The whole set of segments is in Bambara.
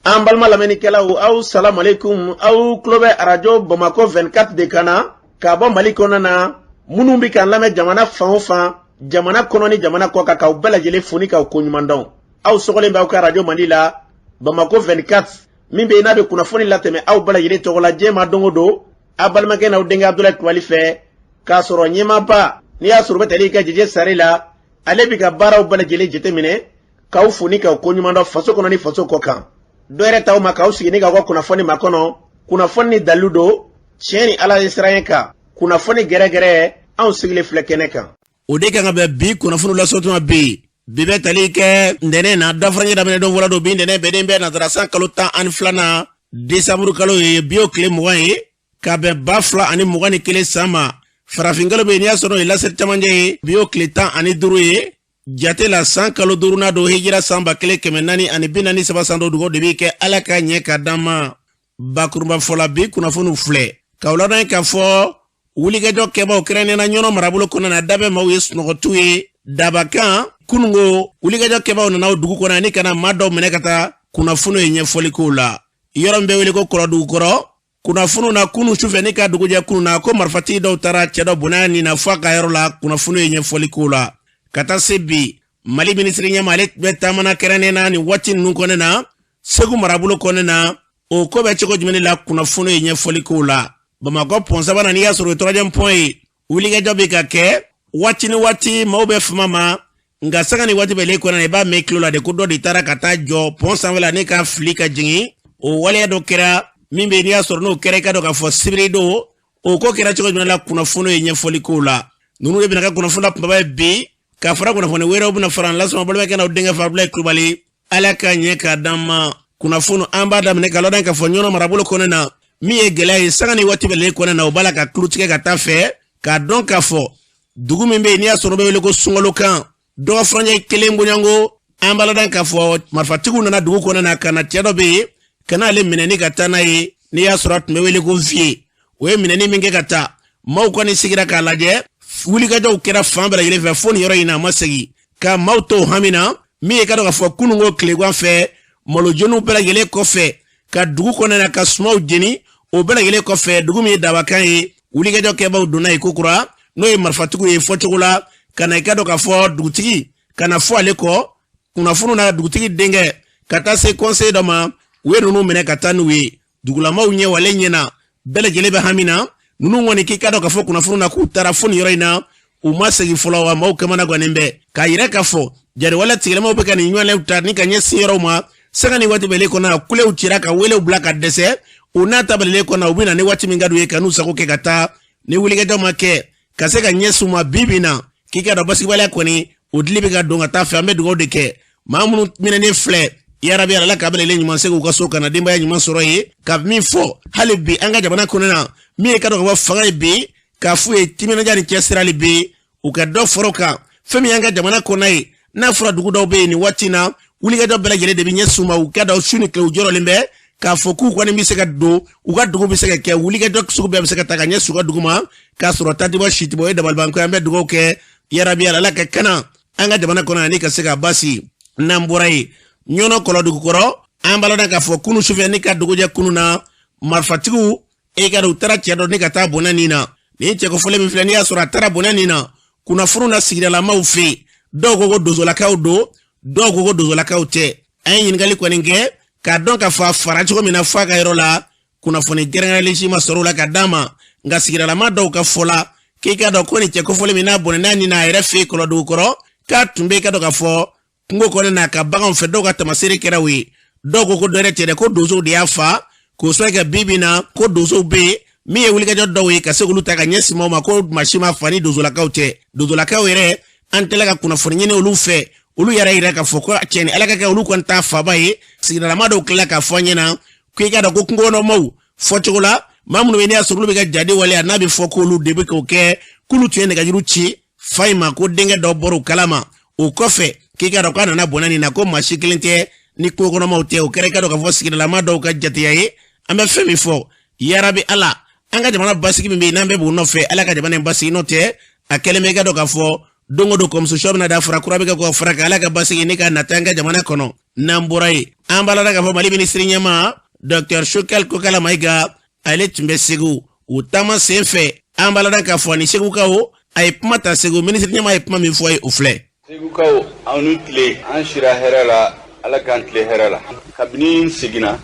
An balima lamɛnnikɛlaw, aw salamu aleykum. Aw tulo bɛ arajo Bamakɔ 24 de kan na ka bɔ Mali kɔnɔna na. Minnu bɛ k'an lamɛn jamana fan o fan, jamana kɔnɔ ni jamana kɔ kan, k'aw bɛɛ lajɛlen fo ni k'aw koɲuman dɔn. Aw sɔgɔlen bɛ aw ka arajo mandi la, Bamakɔ 24, min bɛ yen n'a bɛ kunnafoni latɛmɛ aw bɛɛ lajɛlen tɔgɔ la diɲɛ ma don o don, aw balimakɛ n'aw denkɛ Abudulayi Kulubali fɛ, k'a sɔrɔ ɲɛmaaba n'i y'a sɔrɔ u bɛ tali kɛ Jeje Sare la, ale bɛ ka baaraw bɛɛ lajɛlen jateminɛ, k'aw fo ni k'aw koɲuman dɔn faso kɔnɔ ni faso kɔ kan. Dɔ yɛrɛ t'aw ma k'aw sigi ni k'aw ka kunnafoni makɔnɔ, kunnafoni ni dalilu don, tiɲɛ ni Ala ye siran kan, kunnafoni gɛrɛgɛrɛ, anw sigilen filɛ kɛnɛ kan. O de kan ka bɛn bi kunnafoni lasɔtuma bi. Bi bɛ tali kɛ ntɛnɛn na, dafaraɲɛ daminɛ don fɔlɔ don. Bi ntɛnɛn bɛnnen bɛ nansara san kalo 12nan, desanburu kalo ye, bi o tile 20 ye, ka bɛn 2021 san ma. Farafinkalo bɛ yen, n'i y'a sɔrɔ o ye laseli camancɛ ye, bi o tile 15 ye jate la, san kalo duurunan don, hijira san 1443 san don. Dugawu de bɛ kɛ Ala ka ɲɛ ka d'an ma. Bakurunba fɔla, bi kunnafoniw filɛ k'aw ladɔn k'a fɔ wulikajɔ kɛbaw kɛrɛnkɛrɛnnenya na Ɲɔnɔ marabolo kɔnɔna na, dabɛ maaw ye sunɔgɔtu ye dabakan. Kunungo wulikajɔ kɛbaw nana o dugu kɔnɔ ani ka na maa dɔw minɛ ka taa. Kunnafoniw ye ɲɛfɔli k'o la. Yɔrɔ min bɛ wele ko Kɔlɔdugukɔrɔ, kunnafoniw na kunu sufɛ ni ka dugujɛ kunu na, ko marifatigi dɔw taara cɛ dɔ bonya nin na fo a ka yɔrɔ la. Kunnafoniw ye ɲɛfɔli k'o la. Ka taa se bi, Mali minisiri ɲɛmaa, ale bɛ taamana kɛrɛnnen na nin waati ninnu kɔnɔ na Segu marabolo kɔnɔ na. O ko bɛ cogo jumɛn la? Kunnafoniw ye ɲɛfɔli k'o la. Bamakɔ pɔn sabanan, n'i y'a sɔrɔ o troisième pont ye, wulikajɔ bɛ ka kɛ waati ni waati, maaw bɛ fama ma, nka sanga ni waati bɛɛ le kɔnɔ, i b'a mɛn tulo la de ko dɔ de taara ka taa jɔ pɔn sanfɛ la ne ka fili ka jigin. O waleya dɔ kɛra min bɛ, n'i y'a sɔrɔ n'o kɛra, i ka dɔn k'a fɔ sibiri don. O ko kɛra cogo jumɛn la? Kunnafoni ye ɲɛfɔli k'o la. Ninnu de bɛna kɛ kunnafoni la kunbaba ye bi, ka fara kunnafoni wɛrɛw bɛna fara an lasɔrɔ. Balimakɛ n'aw denkɛ fɛ, Abudulayi Kulubali. Ala ka ɲɛ k'a d'an ma. Kunnafoni an b'a daminɛ ka lɔdɔn k'a fɔ Ɲɔnɔ marabolo kɔnɔ na, min ye gɛlɛya ye sanga ni waati bɛɛ kɔnɔ na, o b'a la ka tulo tigɛ ka taa fɛ, k'a dɔn k'a fɔ dugu min bɛ yen n'i y'a sɔrɔ o bɛ wele ko Sunkalokan, dɔgɔ furancɛ kelen bonyanko, an b'a ladɔn k'a fɔ marifatigiw nana dugu kɔnɔ na ka na cɛ dɔ bɛ yen ka n'ale minɛ ni ka taa n'a ye. N'i y'a sɔrɔ a tun bɛ wele ko Viye. O ye minɛni min kɛ ka taa, maaw kɔni sigira k'a lajɛ. Wulikajɔw kɛra fan bɛɛ lajɛlen fɛ fo nin yɔrɔ in na, a ma segin, ka maaw to hami na. Min ye ka dɔn k'a fɔ kununko tilegan fɛ, malojeniw bɛɛ lajɛlen kɔfɛ ka dugu kɔnɔ na ka sumaw jeni, o bɛɛ lajɛlen kɔfɛ, dugu min ye Dabakan ye, wulikajɔ kɛbaw donna yen kokura, n'o ye marifatigiw ye fɔcogo la, ka na i ka dɔn k'a fɔ dugutigi ka na fɔ ale kɔ. Kunnafoniw na, dugutigi denkɛ ka taa se conseil dɔ ma, u ye ninnu minɛ ka taa n'u ye. Dugulamaw ɲɛ wale ɲɛna, bɛɛ lajɛlen bɛ hami na. Ninnu kɔni, k'i ka dɔn k'a fɔ kunnafoniw na k'u taara fo nin yɔrɔ in na, u ma segin fɔlɔ. Wa maaw kamana gannen bɛ k'a yira k'a fɔ jariwale tigilamaw bɛ ka nin ɲɔgɔnlɛw ta ni ka ɲɛsin yɔrɔw ma sanga ni waati bɛɛ kɔnɔ. Kulew cira ka welew bila ka dɛsɛ. O n'a ta bɛɛ kɔnɔ, u bɛ na ni waati min ka d'u ye ka n'u sago kɛ ka taa. Ni wulikajɔ ma kɛ ka se ka ɲɛsin u ma bi bi na, k'i ka dɔn basigibaliya kɔni o dili bɛ ka don ka taa fɛ. An bɛ dugawu de kɛ maa minnu minɛnen filɛ, yarabi Ala ka bɛlɛlen ɲuman segin u ka so ka na denbaya ɲuman sɔrɔ yen. Ka min fɔ hali bi an ka jamana kɔnɔ na, min ye ka dɔn ka bɔ fanga ye bi, k'a f'u ye timinandiya ni cɛsiri hali bi u ka dɔ fara o kan. Fɛn min y'an ka jamana kɔnɔ ye, n'a fɔra dugu dɔw bɛ yen nin waati in na, wulikajɔ bɛɛ lajɛlen de bɛ ɲɛsin u ma. U ka dɔn su ni tile u jɔrɔlen bɛ k'a fɔ k'u kɔni bɛ se ka don u ka dugu, bɛ se ka kɛ wulikajɔ sugu bɛɛ bɛ se ka ta ka ɲɛsin u ka dugu ma, k'a sɔrɔ ta tɛ bɔ si tɛ bɔ. O ye dabalibanko ye. An bɛ dugawu kɛ, yarabi Ala ka kana an ka jamana kɔnɔ ani ka se ka basi. N'an bɔra yen, Ɲɔnɔ Kɔlɔdugukɔrɔ, an b'a ladɔn k'a fɔ kunu sufɛ ni ka dugujɛ kunu na, marifatigiw e ka u taara cɛ dɔ ni ka taa bɔnɛ nin na. Nin cɛ kofɔlen min filɛ, n'i y'a sɔrɔ a taara bɔnɛ nin na, kunnafoniw na sigidalamaw fɛ yen, dɔw ko ko dozolakaw don, dɔw ko ko dozolakaw tɛ. An ye ɲininkali kɔni kɛ k'a dɔn k'a fɔ a fara cogo min na f'a ka yɔrɔ la, kunnafoni kɛrɛnkɛrɛnlen si ma sɔrɔ o la ka d'a ma. Nka sigidalama dɔw ka fɔ la k'i ka dɔn ko nin cɛ kofɔlen min n'a bɔnɛ n'a nin na a yɛrɛ fɛ yen Kɔlɔdugukɔrɔ, k'a tun bɛ i ka dɔn k'a fɔ kungo kɔnɔ n'a ka baganw fɛ. Dɔw ka tamaseere kɛra o ye. Dɔw ko ko dɔwɛrɛ tɛ dɛ, ko donsow de y'a fa, k'o sababu kɛ bi bi na ko donsow bɛ yen. Min ye wulikajɔ dɔw ye ka se k'olu ta ka ɲɛsin maaw ma, ko maa si ma fa ni dozolakaw tɛ. Dozolakaw yɛrɛ, an tɛla ka kunnafoni ɲini olu fɛ, olu yɛrɛ yira k'a fɔ ko cɛni Ala ka kɛ olu kɔni t'a faba ye. Sigidalama dɔw tilala k'a fɔ an ɲɛna ko i ka dɔn ko kungokɔnɔmaw fɔcogo la, maa minnu bɛ n'i y'a sɔrɔ olu bɛ ka jadi waleya, n'a bɛ fɔ k'olu de bɛ k'o kɛ, k'olu tun ye nɛgɛjuru ci fa in ma ko denkɛ dɔ bɔra o kalama. O kɔfɛ, k'i ka dɔn k'a nana bɔnɛ nin na, ko maa si kelen tɛ ni kungokɔnɔmaw tɛ. O kɛra i ka dɔn k'a fɔ sigidalama dɔw ka jateya ye. An bɛ fɛn min fɔ, yarabi Ala, an ka jamana basigi min bɛ yen n'an bɛɛ b'o nɔfɛ, Ala ka jamana in basigi. N'o tɛ, a kɛlen bɛ i ka dɔn k'a fɔ don o don kɔmuso sɔ bɛna da fara kura bɛ kɛ k'o fara kan. Ala ka basigi ne ka nata an ka jamana kɔnɔ. N'an bɔra yen, an b'a la k'a fɔ Mali minisiri ɲɛmaa Dr Choguel Kokala Mayiga, ale tun bɛ Segu o taama sen fɛ. An b'a la k'a fɔ ni Segukaw a ye kuma ta, Segu minisiri ɲɛmaa ye kuma min fɔ a ye, o filɛ. Segukaw, aw ni tile. An sira hɛrɛ la, Ala k'an tile hɛrɛ la. Kabini n seginna,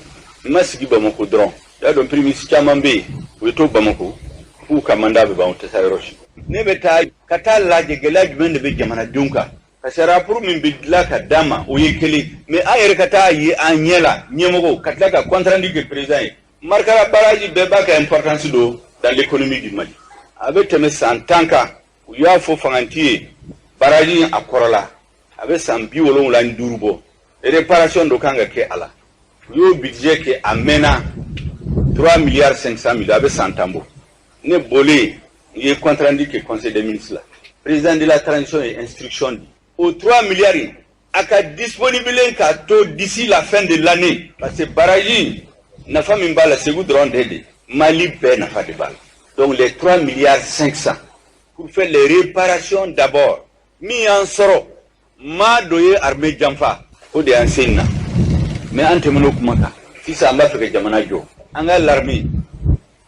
n ma sigi Bamako dɔrɔn. I y'a dɔn, premier ministre caman bɛ yen, u bɛ to Bamako f'u ka mandat bɛ ban, u tɛ taa yɔrɔ si. Ne bɛ taa ka taa lajɛ gɛlɛya jumɛn de bɛ jamanadenw kan, parce que rapport min bɛ dilan ka d'an ma, o ye kelen, mais an yɛrɛ ka taa ye an ɲɛ la, ɲɛmɔgɔw ka tila ka compte rendu kɛ président ye. Markala barrage, bɛɛ b'a ka importance don dans l'économie du Mali. A bɛ tɛmɛ san 10 kan, u y'a fɔ fanganti ye, barrage in a kɔrɔla, a bɛ san 75 bɔ. Réparation dɔ kan ka kɛ a la. U y'o budget kɛ, a mɛnna, 3 milliards 500 millions, a bɛ san 10 bɔ. Ne bɔlen, n ye compte rendu kɛ conseil des ministres la. Président de la transition ye instruction di, o 3 milliards in a ka disponible k'a to d'ici la fin de l'année, parce que barrage nafa min b'a la, Segu dɔrɔn tɛ de, Mali bɛɛ nafa de b'a la. Donc les 3 milliards 500 pour faire les réparations d'abord. Min y'an sɔrɔ, maa dɔ ye armée janfa, o de y'an se nin na, mais an tɛmɛn'o kuma kan. Sisan an b'a fɛ ka jamana jɔ. An ka l'armée,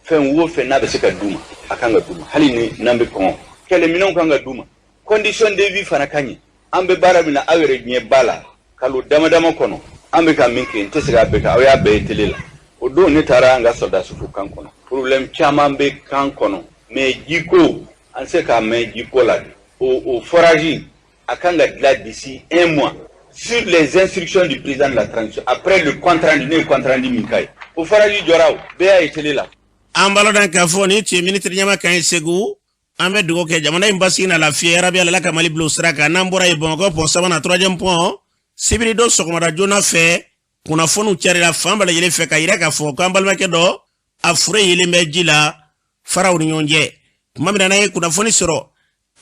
fɛn wo fɛn n'a bɛ se ka d'u ma, a kan ka d'u ma. Hali ni n'an bɛ kɔngɔ, kɛlɛminɛnw kan ka d'u ma, condition de vie fana ka ɲi. An bɛ baara min na, aw yɛrɛ ɲɛ b'a la, kalo dama dama kɔnɔ an bɛ ka min kɛ, n tɛ se k'a bɛɛ kɛ, aw y'a bɛɛ ye télé la. O don ne taara an ka soldats fo camp kɔnɔ. Problème caman bɛ camp kɔnɔ, mais jiko, an se k'a mɛn jiko la de. O forage a kan ka dilan d'ici un mois sur les instructions du président de la transition, après le compte rendu. Ne ye compte rendu min k'a ye, o forage jɔra, o bɛɛ y'a ye télé la. An b'a dɔn k'a fɔ nin tun ye minisiri ɲɛmaa kan ye Segu. An bɛ dugawu kɛ jamana in basigi na, lafiya yarabi, Ala ka Mali bila o sira kan. N'an bɔra yen, Bamakɔ pont sabanan, troisième pont, sibiri don sɔgɔmada joona fɛ, kunnafoniw carila fan bɛɛ lajɛlen fɛ ka yira k'a fɔ k'an balimakɛ dɔ a fure yelen bɛ ji la faraw ni ɲɔgɔn cɛ. Tuma min na n'an ye kunnafoni sɔrɔ,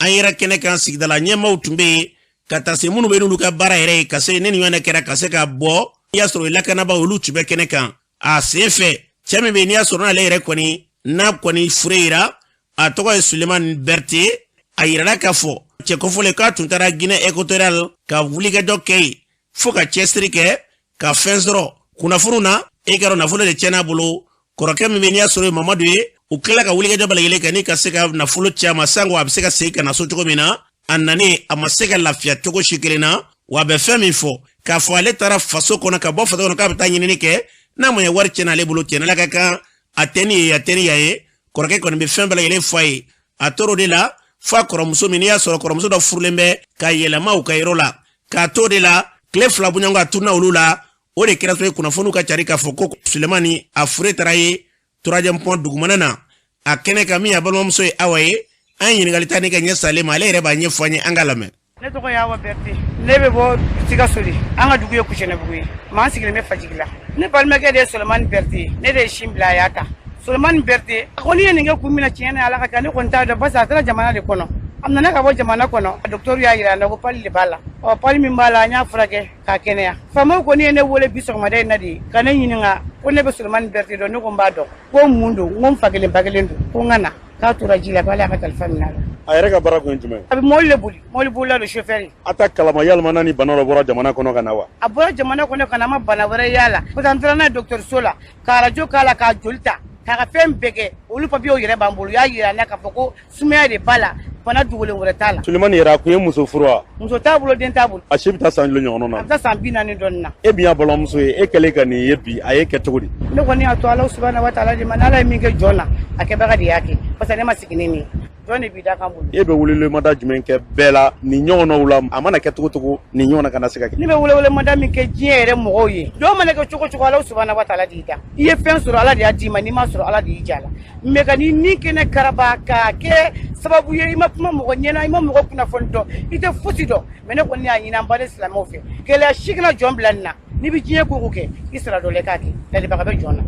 an yɛrɛ kɛnɛ kan, sigidala ɲɛmaaw tun bɛ yen, ka taa se minnu bɛ n'olu ka baara yɛrɛ ye, ka se ne ni ɲɔgɔn kɛra ka se ka bɔ. I y'a sɔrɔ lakanabaaw, olu tun bɛ kɛnɛ kan. A sen fɛ, cɛ min bɛ yen, n'i y'a sɔrɔ n'ale yɛrɛ kɔni n'a kɔni fure yira, a tɔgɔ ye Sulemani Berete. A yirala k'a fɔ cɛ kɔfɔlen k'a tun taara Guinée équatoriale ka wulikajɔ kɛ yen, fo ka cɛsiri kɛ ka fɛn sɔrɔ. Kunnafoniw na, e ka dɔn nafolo de tiɲɛna bolo. Kɔrɔkɛ min bɛ, n'i y'a sɔrɔ ye Mamadu ye, u tilala ka wulikajɔ bɛɛ lajɛlen kɛ ni ka se ka nafolo ci a ma, sango a bɛ se ka segin ka na so cogo min na. A nanen, a ma se ka lafiya cogo si kelen na. Wa a bɛ fɛn min fɔ k'a fɔ ale taara faso kɔnɔ, ka bɔ faso kɔnɔ k'a bɛ taa ɲinini kɛ, n'a ma ɲɛ wari tiɲɛna ale bolo, tiɲɛna ka kan a tɛ ni ye, a tɛ ni yan ye. Kɔrɔkɛ kɔni bɛ fɛn bɛɛ lajɛlen fɔ a ye. A tor'o de la f'a kɔrɔmuso min, n'i y'a sɔrɔ kɔrɔmuso dɔ furulen bɛ ka yɛlɛma u ka yɔrɔ la, k'a t'o de la tile 2 bɔɲɔgɔn a tununa olu la. O de kɛra sababu ye kunnafoniw ka cari k'a fɔ ko Sulemani a fure taara ye troisième pont dugumana na. A kɛnɛ kan, min y'a balimamuso ye Awa ye, an ye ɲininkali ta ni ka ɲɛ salen ma, ale yɛrɛ b'a ɲɛfɔ an ye, an ka lamɛn. Ne tɔgɔ ye Awa Berete, ne bɛ bɔ Sikaso de. An ka dugu ye Kucɛnɛbugu ye, maa sigilen bɛ Fajigila. Ne balimakɛ de ye Solomani Berete ye, ne de ye sin bila a y'a ta. Solomani Berete, a kɔni ye nin kɛ kun min na, tiɲɛ na, Ala ka kɛ, ne kɔni t'a dɔn, parce que a taara jamana de kɔnɔ. A nana ka bɔ jamana kɔnɔ, docteur y'a jira an na ko palu de b'a la. Ɔ, palu min b'a la, an y'a furakɛ k'a kɛnɛya. Faamaw kɔni ye ne wele bi sɔgɔmada in na de ka ne ɲininka ko ne bɛ Solomani Berete dɔn. Ne ko n b'a dɔn. Ko mun don? N ko n fa kelen ba kelen don. Ko n ka na k'a tora ji la, k'ale y'a ka kalifa minɛ a la. A yɛrɛ ka baara kun ye jumɛn ye? A bɛ mobili de boli, mobili bolila don, chauffeur. A ta kalama yalima n'a ni bana dɔ bɔra jamana kɔnɔ ka na wa? A bɔra jamana kɔnɔ ka na, a ma bana wɛrɛ y'a la, parce que an taara n'a ye dɔgɔtɔrɔso la, ka arajo k'a la, k'a joli ta, k'a ka fɛn bɛɛ kɛ. Olu papiyew yɛrɛ b'an bolo, u y'a yira an na k'a fɔ ko sumaya de b'a la, bana dogolen wɛrɛ t'a la. Sulemani yɛrɛ, a kun ye muso furu wa? Muso t'a bolo, den t'a bolo. A si bɛ taa san joli ɲɔgɔn na? A bɛ taa san 40 dɔɔnin na. E min y'a balimamuso ye, e kɛlen ka nin ye bi, a ye kɛ cogo di? Ne kɔni y'a to Ala subahana wa taala de ma. N'Ala ye min kɛ jɔn na, a kɛbaga de y'a kɛ, parce que ne ma sigi ni nin ye. Jɔn de b'i da kan bolo. E bɛ welewelemada jumɛn kɛ bɛɛ la nin ɲɔgɔnnaw la? A mana kɛ cogo cogo, nin ɲɔgɔnna kana se ka kɛ. Ne bɛ welewelemada min kɛ diɲɛ yɛrɛ mɔgɔw ye, jɔn mana kɛ cogo cogo, Ala subahana wa taala de y'i da. I ye fɛn sɔrɔ, Ala de y'a d'i ma. N'i ma sɔrɔ, Ala de y'i ja la. Mais ka n'i ni kɛnɛ karaba k'a kɛ sababu ye, i ma kuma mɔgɔ ɲɛna, i ma mɔgɔ kunnafoni dɔn, i tɛ fosi dɔn. Mais ne kɔni y'a ɲini an baden silamɛw fɛ, gɛlɛya si kana jɔn bila nin na. N'i bɛ diɲɛ ko ko kɛ, i sara dɔ la, i k'a kɛ ladibaga bɛ jɔn na.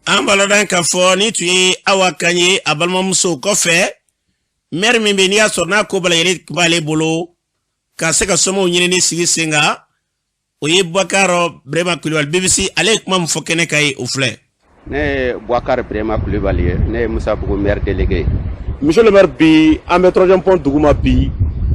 An b'a ladɔn k'a fɔ ni tun ye Awa kan ye, a balimamuso. Kɔfɛ, maire min bɛ, n'i y'a sɔrɔ n'a ko bɛɛ lajɛlen tun b'ale bolo ka se ka somɔgɔw ɲinini sigi sen kan, o ye Bubakar Birema Kulibali BBC. Ale ye kuma min fɔ kɛnɛ kan ye, o filɛ. Ne ye Boubacar Birema Kulibali ye, ne ye Musabugu maire délégué ye. Monsieur le maire, bi an bɛ troisième pont duguma bi,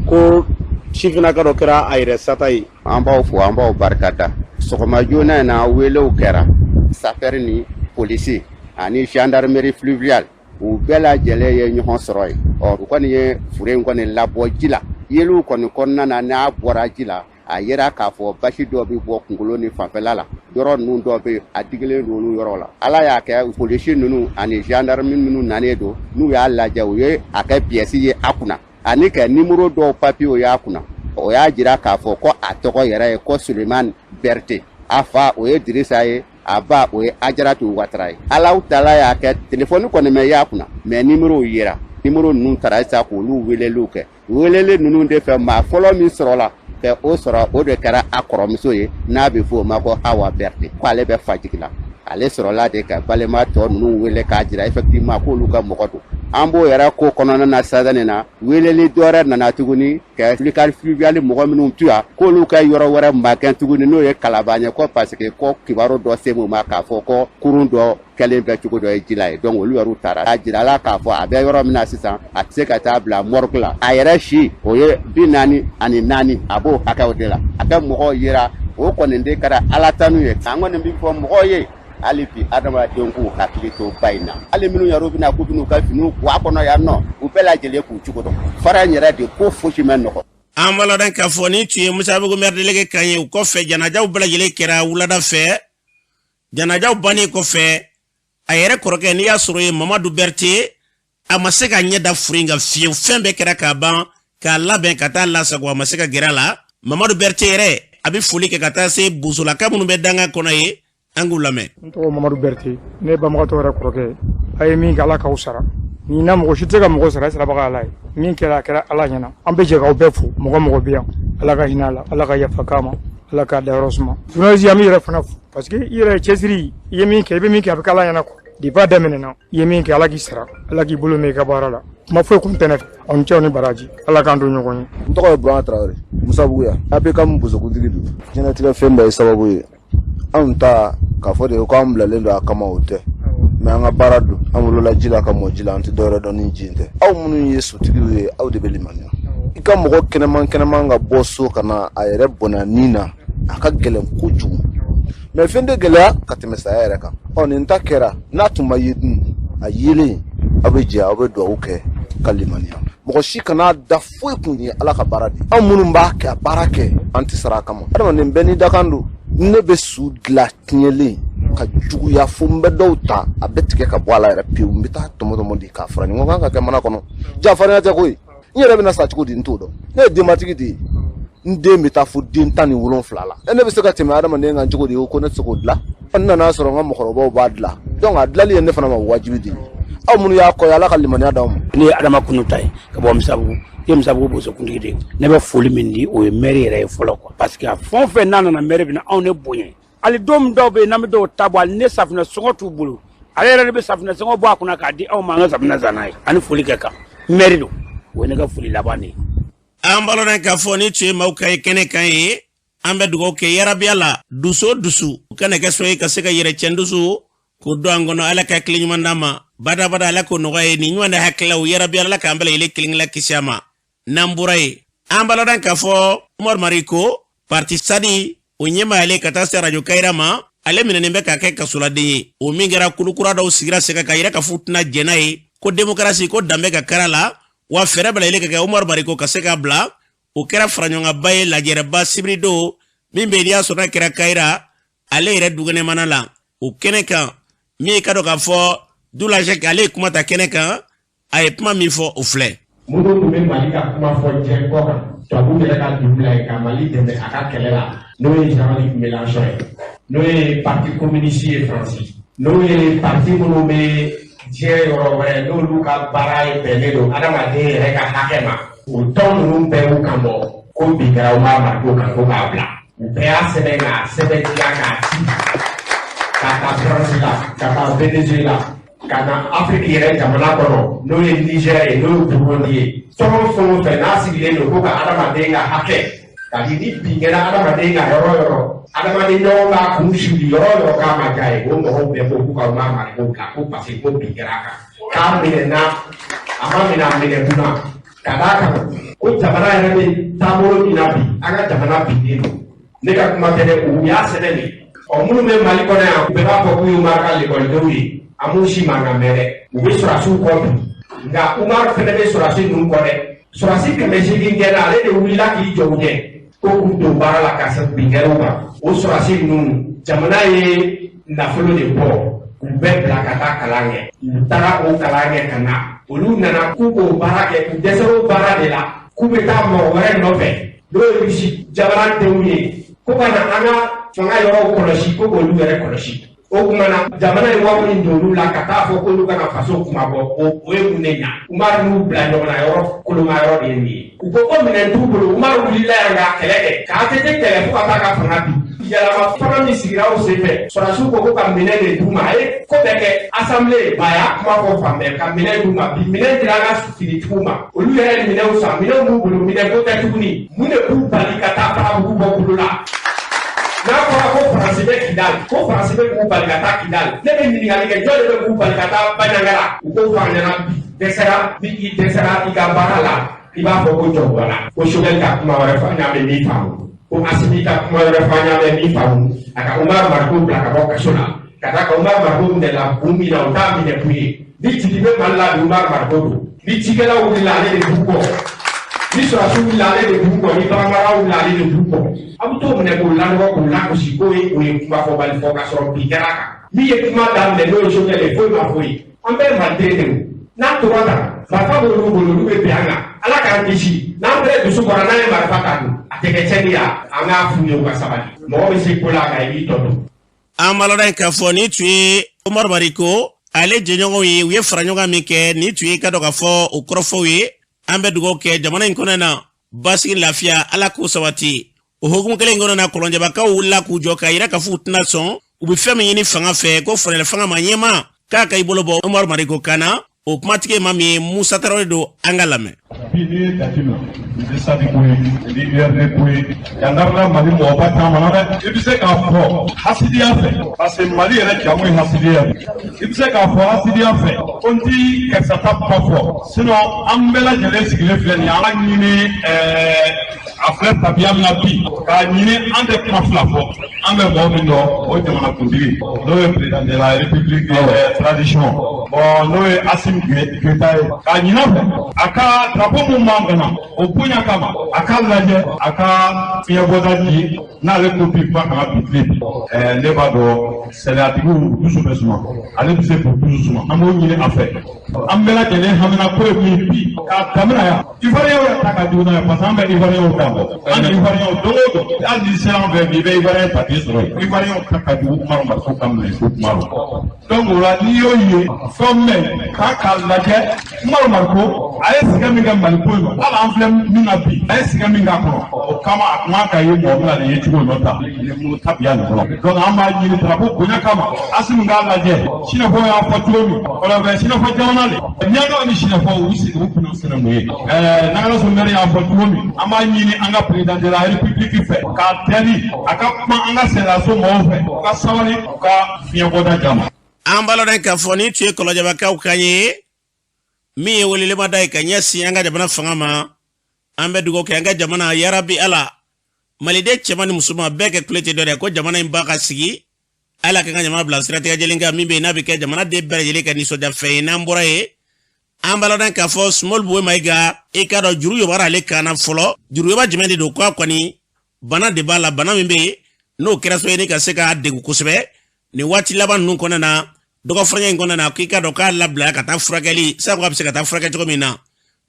ko sifinnaka dɔ kɛra a yɛrɛ sata ye. An b'aw fo, an b'aw barika da. Sɔgɔma joona in na, welew kɛra, sapeur ni polisi ani gendarmerie fluviale, u bɛɛ lajɛlen ye ɲɔgɔn sɔrɔ yen. Ɔ, u kɔni ye fure in kɔni labɔ ji la. Yeliw kɔni kɔnɔna na, n'a bɔra ji la, a yera k'a fɔ basi dɔ bɛ bɔ kunkolo ni fanfɛla la, yɔrɔ ninnu dɔ bɛ a digilen don olu yɔrɔ la. Ala y'a kɛ, polisi ninnu ani gendarme minnu nanen don, n'u y'a lajɛ, u ye a kɛ pièce ye a kunna ani ka nimoro dɔw papiyew y'a kunna. O y'a jira k'a fɔ ko a tɔgɔ yɛrɛ ye ko Sulemani Berete, a fa o ye Dirisa ye, a ba o ye Ajaratu Watara ye. Alahu taala y'a kɛ, telefɔni kɔni ma y'a kunna, mais nimorow yera. Nimoro ninnu taara sisan k'olu weleliw kɛ. Weleli ninnu de fɛ, maa fɔlɔ min sɔrɔla ka o sɔrɔ, o de kɛra a kɔrɔmuso ye, n'a bɛ fɔ o ma ko Hawa Berete, ko ale bɛ Fajigila. Ale sɔrɔla de ka balima tɔ ninnu wele k'a jira effectivement k'olu ka mɔgɔ don. An b'o yɛrɛ ko kɔnɔna na sisan nin na, weleli dɔ wɛrɛ nana tuguni ka brigade fluviale mɔgɔ minnu to yan, k'olu ka yɔrɔ wɛrɛ magɛn tuguni, n'o ye Kalaban ye, ko parce que ko kibaru dɔ se u ma k'a fɔ ko kurun dɔ kɛlen bɛ cogo dɔ ye ji la ye. Donc olu yɛrɛ taara a jira la k'a fɔ a bɛ yɔrɔ min na sisan, a tɛ se ka taa bila morgue la. A yɛrɛ si o ye 44, a b'o hakɛw de la. A kɛ mɔgɔw yera, o kɔni de kɛra Ala tanu ye. An kɔni bɛ fɔ mɔgɔw ye hali bi, adamadenw k'u hakili to ba in na. Hali minnu yɛrɛ bɛna k'u bɛn'u ka finiw bɔ a kɔnɔ yan nɔ, u bɛɛ lajɛlen k'u cogo dɔn. Fara in yɛrɛ de ko fosi ma nɔgɔ. An b'a ladɔn k'a fɔ nin tun ye Musabugu maire délégué kan ye. O kɔfɛ, janajaw bɛɛ lajɛlen kɛra wulada fɛ. Janajaw bannen kɔfɛ, a yɛrɛ kɔrɔkɛ, n'i y'a sɔrɔ ye Mamadu Berete, a ma se ka ɲɛ da furu in kan fiyewu. Fɛn bɛɛ kɛra k'a ban k'a labɛn ka taa lasago, a ma se ka gɛrɛ a la. Mamadu Berete yɛrɛ, a bɛ foli kɛ ka taa se bosolaka minnu bɛ danga kɔnɔ ye. An k'u lamɛn. N tɔgɔ Mamadu Berete, ne ye banbagatɔ yɛrɛ kɔrɔkɛ ye. A ye min kɛ, Ala k'aw sara. Nin na, mɔgɔ si tɛ se ka mɔgɔ sara, sarabaga Ala ye. Min kɛra, a kɛra Ala ɲɛna. An bɛ jɛ k'aw bɛɛ fo. Mɔgɔ mɔgɔ bɛ yan, Ala ka hinɛ a la, Ala ka yafa k'a ma, Ala k'a dayɔrɔ suma. Journaliste, an b'i yɛrɛ fana fo, parce que i yɛrɛ ye cɛsiri, i ye min kɛ, i bɛ min kɛ, a bɛ kɛ Ala ɲɛna quoi. Depuis a daminɛna, i ye min kɛ, Ala k'i sara, Ala k'i bolo mɛn i ka baara la. Kuma foyi kun tɛ ne fɛ. Aw ni ce, aw ni baraji, Ala k'an to ɲɔgɔn ye. N tɔgɔ ye Burama Tarawele, Musabugu yan, APCAM bosokuntigi don. Diɲɛlatigɛ fɛn bɛɛ ye sababu ye. Anw ta k'a fɔ de ko an bilalen don a kama, o tɛ, mais an ka baara don. An wolola ji la ka mɔ ji la, an tɛ dɔwɛrɛ dɔn ni ji in tɛ. Aw minnu ye sotigiw ye, aw de bɛ limaniya. I ka mɔgɔ kɛnɛman kɛnɛman ka bɔ so ka na a yɛrɛ bɔnna nin na, a ka gɛlɛn kojugu, mais fɛn tɛ gɛlɛya ka tɛmɛ saya yɛrɛ kan. Ɔ, nin ta kɛra n'a tun ma ye dun, a yelen, aw bɛ jɛ, aw bɛ dugawu kɛ ka limaniya. Mɔgɔ si kana da foyi kun ye Ala ka baara de. Anw minnu b'a kɛ, a baara kɛ, an tɛ sara a kama. Adamaden bɛɛ n'i dakan don. Ne bɛ su dilan tiɲɛlen ka juguya fo n bɛ dɔw ta, a bɛ tigɛ ka bɔ a la yɛrɛ pewu, n bɛ taa tɔmɔ tɔmɔ de k'a fara ɲɔgɔn kan ka kɛ mana kɔnɔ. Jafarinya tɛ koyi. N yɛrɛ bɛna sa cogo di, n t'o dɔn. Ne ye denbatigi de ye, n den bɛ taa fo den 17 la. Ne bɛ se ka tɛmɛ adamaden kan cogo di ko ne tɛ se k'o dilan? N nana sɔrɔ n ka mɔgɔkɔrɔbaw b'a dilan, donc a dilanli ye ne fana ma wajibi de ye. Aw minnu y'a kɔ ye, Ala ka limaniya d'aw ma. Ne ye Adama Kunu ta ye ka bɔ Misabugu. Ne ye Misabugu bosokuntigi de ye. Ne bɛ foli min di, o ye maire yɛrɛ ye fɔlɔ quoi, parce que a fɛn o fɛn n'a nana, maire bɛ na anw ne bonya. Hali don min dɔw bɛ yen n'an bɛ dɔw ta bɔ, hali ne safunɛ sɔngɔ t'u bolo, ale yɛrɛ de bɛ safunɛ sɔngɔ bɔ a kunna k'a di anw ma, an ka safunɛ san n'a ye. Ani foli kɛ kan maire don, o ye ne ka foli laban de ye. An b'a lɔn k'a fɔ ni tun ye maaw ka ye kɛnɛ kan ye. An bɛ dugawu kɛ yarabiya la, dusu o dusu kana kɛ sɔn ye ka se ka yɛrɛ cɛn dusu k'o don an kɔnɔ. Ala ka hakili ɲuman d'an ma badabada, Ala k'o nɔgɔya ye. Nin ɲuman de hakililaw, yarabiya, Ala k'an bɛɛ lajɛlen kelen kelen kisi a ma. N'an bɔra yen, an b'a lɔn k'a fɔ Umaru Mariko, parti SADI o ɲɛmaayalen ka taa se arajo Kayira ma, ale minɛnen bɛ k'a kɛ kasoladen ye. O min kɛra, kulukura dɔw sigira sen kan k'a yira k'a fɔ u tɛna jɛn n'a ye ko demokarasi ko danbe ka kɛra la, wa fɛɛrɛ bɛɛ lajɛlen ka kɛ Umaru Mariko ka se k'a bila. O kɛra faraɲɔgɔnkanba ye, lajɛrɛba sibiridon min bɛ yen, n'i y'a sɔrɔ n'a kɛra Kayira ale yɛrɛ dukɛnɛmana la. O kɛnɛ kan, min ye ka dɔn k'a fɔ Dulajɛk, ale ye kuma ta kɛnɛ kan. A ye kuma min fɔ, o filɛ. Minnu tun bɛ Mali ka kuma fɔ diɲɛ kɔ kan, tubabuw yɛrɛ ka dugu bila yen ka Mali dɛmɛ a ka kɛlɛ la, n'o ye Jean-Luc Mélenchon ye, n'o ye parti communiste ye Faransi, n'o ye parti minnu bɛ diɲɛ yɔrɔ wɛrɛ, n'olu ka baara ye bɛnnen don adamaden yɛrɛ ka hakɛ ma, o tɔn ninnu bɛɛ y'u kan bɔ ko bin kɛra Umaru Mariko kan, ko k'a bila. U bɛɛ y'a sɛbɛn k'a sɛbɛntiya k'a ci ka taa Faransi la, ka taa Venezuela, ka na Afiriki yɛrɛ jamana kɔnɔ, n'o ye Niger ye, n'o ye Burundi ye. Tɔn fɛn o fɛn n'a sigilen don ko ka adamaden ka hakɛ ka di, ni bin kɛra adamaden ka yɔrɔ o yɔrɔ, adamaden ɲɔgɔn b'a kun suli yɔrɔ o yɔrɔ k'a ma diya ye, o mɔgɔw bɛɛ ko k'u ka Umaru Mariko bila, ko parce que ko bin kɛra a kan, k'a minɛna, a ma minɛ, a minɛ kunna, ka d'a kan ko jamana yɛrɛ bɛ taabolo min na bi, an ka jamana binnen don. Ne ka kuma tɛ dɛ, u y'a sɛbɛn de. Ɔ, minnu bɛ Mali kɔnɔ yan, u bɛɛ b'a fɔ k'u ye Umaru ka lekɔlidenw ye. An m'u si mankan mɛn dɛ. U bɛ sɔrɔdasiw kɔ bi, nka Umaru fana bɛ sɔrɔdasi ninnu kɔ dɛ. Sɔrɔdasi 800 gɛnna, ale de wulila k'i jɔ u ɲɛ ko k'u don baara la ka se bin kɛra u kan. O sɔrɔdasi ninnu, jamana ye nafolo de bɔ k'u bɛɛ bila ka taa kalan kɛ. U taara o kalan kɛ ka na, olu nana k'u k'o baara kɛ, k'u dɛsɛra o baara de la, k'u bɛ taa mɔgɔ wɛrɛ nɔfɛ n'o ye Irisi jamana denw ye, ko ka na an ka fanga yɔrɔw kɔlɔsi, ko k'olu yɛrɛ kɔlɔsi. O tuma na, jamana ye wari min don olu la ka taa fɔ k'olu kana faso kuma bɔ, o ye mun de ɲa? Umaru n'u bila ɲɔgɔn na yɔrɔ koloma yɔrɔ de ye nin ye. U ko ko minɛn t'u bolo. Umaru wulila yan k'a kɛlɛ kɛ, k'a ATT kɛlɛ fo ka taa ka fanga bin. Yɛlɛma fanga min sigira o senfɛ, sɔrɔdasiw ko ko ka minɛn de d'u ma. A ye ko bɛɛ kɛ assemblée ba y'a kuma fɔ fan bɛɛ ka minɛn d'u ma. Bi, minɛn dira an ka finitigiw ma, olu yɛrɛ ye minɛnw san, minɛnw b'u bolo, minɛn ko tɛ tuguni. Mun de b'u bali ka taa Farabugu bɔ bolo la? N'a fɔra ko Faransi bɛ Kidali, ko Faransi bɛ k'u bali ka taa Kidali, ne bɛ ɲininkali kɛ: jɔn de bɛ k'u bali ka taa Banjagara? U ko fɔ an ɲɛna bi. Dɛsɛra ni i dɛsɛra i ka baara la, i b'a fɔ ko jɔn bɔra ko Choguel ka kuma wɛrɛ fɔ an y'a mɛn min faamu, ko Asimi ka kuma wɛrɛ fɔ an y'a mɛn min faamu. A ka Umaru Mariko bila ka bɔ kaso la, ka taa ka Umaru Mariko minɛ la kun min na, o t'a minɛ kun ye. Ni jigi bɛ Mali la bi, Umaru Mariko don. Ni cikɛlaw wulila, ale de b'u kɔ. Ni sɔrɔdasiw wulila, ale de b'u kɔ. Ni baganmaraw wulila, ale de b'u kɔ. A bɛ t'o minɛ k'o lanɔgɔ, k'o lagosi, k'o ye o ye kuma fɔbali fɔ, k'a sɔrɔ bi kɛra a kan. Min ye kuma daminɛ, n'o ye Choguel ye, foyi ma fɔ ye. An bɛɛ ye maliden de ye. N'a tora tan, marifa b'olu bolo, olu bɛ bin an kan. Ala k'an kisi, n'an fɛnɛ dusu bɔra, n'an ye marifa ta dun, a tɛ kɛ cɛnni ye. An k'a f'u ye, u ka sabali. Mɔgɔ bɛ se ko la, nka i b'i tɔ don. An b'a lɔn k'a fɔ nin tun ye Umaru Mariko ale jɛɲɔgɔnw ye. U ye fara ɲɔgɔn min kɛ, nin tun ye ka dɔn k'a fɔ o kɔrɔfɔw ye. An bɛ dugawu kɛ jamana in kɔnɔ na, basigi, lafiya, Ala k'o sabati. O hukumu kelen in kɔnɔ na, kɔlɔnjɛbakaw wulila k'u jɔ k'a yira k'a fɔ u tɛna sɔn. U bɛ fɛn min ɲini fanga fɛ, ko fɛrɛlɛ fanga ma ɲɛma k'a ka i bolo bɔ Umaru Mariko kan na. O kumatigi ye maa min ye, Musa Tarawele don. An ka lamɛn. Bi, n'i ye jate minɛ, nin tɛ SADI ko ye, nin tɛ URD ko ye, yangarila Mali mɔgɔba caman na dɛ. I bɛ se k'a fɔ hasidiya fɛ, parce que Mali yɛrɛ jamu ye hasidiya ye. I bɛ se k'a fɔ hasidiya fɛ ko n ti karisa ta kuma fɔ, sinon an bɛɛ lajɛlen sigilen filɛ nin ye, an ka ɲini a filɛ tabiya min na bi, k'a ɲini an tɛ kuma fila fɔ. An bɛ mɔgɔ min dɔn, o ye jamanakuntigi, n'o ye président de la République transition, bon, n'o ye Assimi Goïta ye, k'a ɲini a fɛ a ka drapeau mun b'an kunna, o bonya kama, a k'a lajɛ a ka fiɲɛbɔda di n'ale ko bi kuma kana bi tile bi. Ne b'a dɔn sariya-tigiw dusu bɛ suma, ale bɛ se k'u dusu suma. An b'o ɲini a fɛ. An bɛɛ lajɛlen hamina ko ye min bi k'a daminɛ yan, Ivoiriyɛnw yɛrɛ ta ka jugu n'a ye, parce que an bɛ Ivoiriyɛnw kan bɔ, an ni Ivoiriyɛnw don o don, hali ni sera an fɛ bi, i bɛ Ivoiriyɛn papiye sɔrɔ yen. Ivoiriyɛnw ta ka jugu Umaru Mariko ka minɛ ko kuma la. Donc o la, n'i y'o ye fɛn mɛn k'a k'a lajɛ, Umaru Mariko a ye sɛgɛn min kɛ Mali ko in ma, hali an filɛ min na bi, a ye sɛgɛn min k'a kɔnɔ, o kama a kun kan ka ye mɔgɔ min na nin ye cogo nɔ ta nin tabiya nin kɔnɔ. Donc an b'a ɲini drapeau bonya kama, Asimi k'a lajɛ. Sinafɔ y'a fɔ cogo min, kɔlɔnfɛ sinafɔ jamana de, Ɲagaw ni sinafɔ u sigi u kunna sɛnɛ mun ye. Nagalaso maire y'a fɔ cogo min, an b'a ɲini an ka président de la République fɛ k'a deli a ka kuma an ka sariyaso mɔgɔw fɛ, u ka sabali, u ka fiɲɛbɔda d'a ma. An b'a lɔn k'a fɔ nin tun ye kɔlɔnjɛbakaw kan ye min ye welelemada ye ka ɲɛsin an ka jamana fanga ma. An bɛ dugawu kɛ an ka jamana, yarabi Ala, maliden cɛman ni musoman bɛɛ kɛ kule tɛ dɔ dɛ, ko jamana in ba ka sigi. Ala ka ka jamana bila siratigɛ jɛlen kan min bɛ yen, n'a bɛ kɛ jamana den bɛɛ lajɛlen ka nisɔndiya fɛn ye. N'an bɔra yen, an b'a lɔn k'a fɔ Soumaïla Boubèye Maïga, i k'a dɔn juru yobara ale kan na fɔlɔ. Juru yoba jumɛn de don? K'a kɔni bana de b'a la, bana min bɛ yen, n'o kɛra sababu ye ni ka se k'a degun kosɛbɛ nin waati laban ninnu kɔnɔna na. Dɔgɔfurancɛ in kɔnɔna na, k'i k'a dɔn k'a labila ka taa furakɛli sabu a bɛ se ka taa furakɛ cogo min na.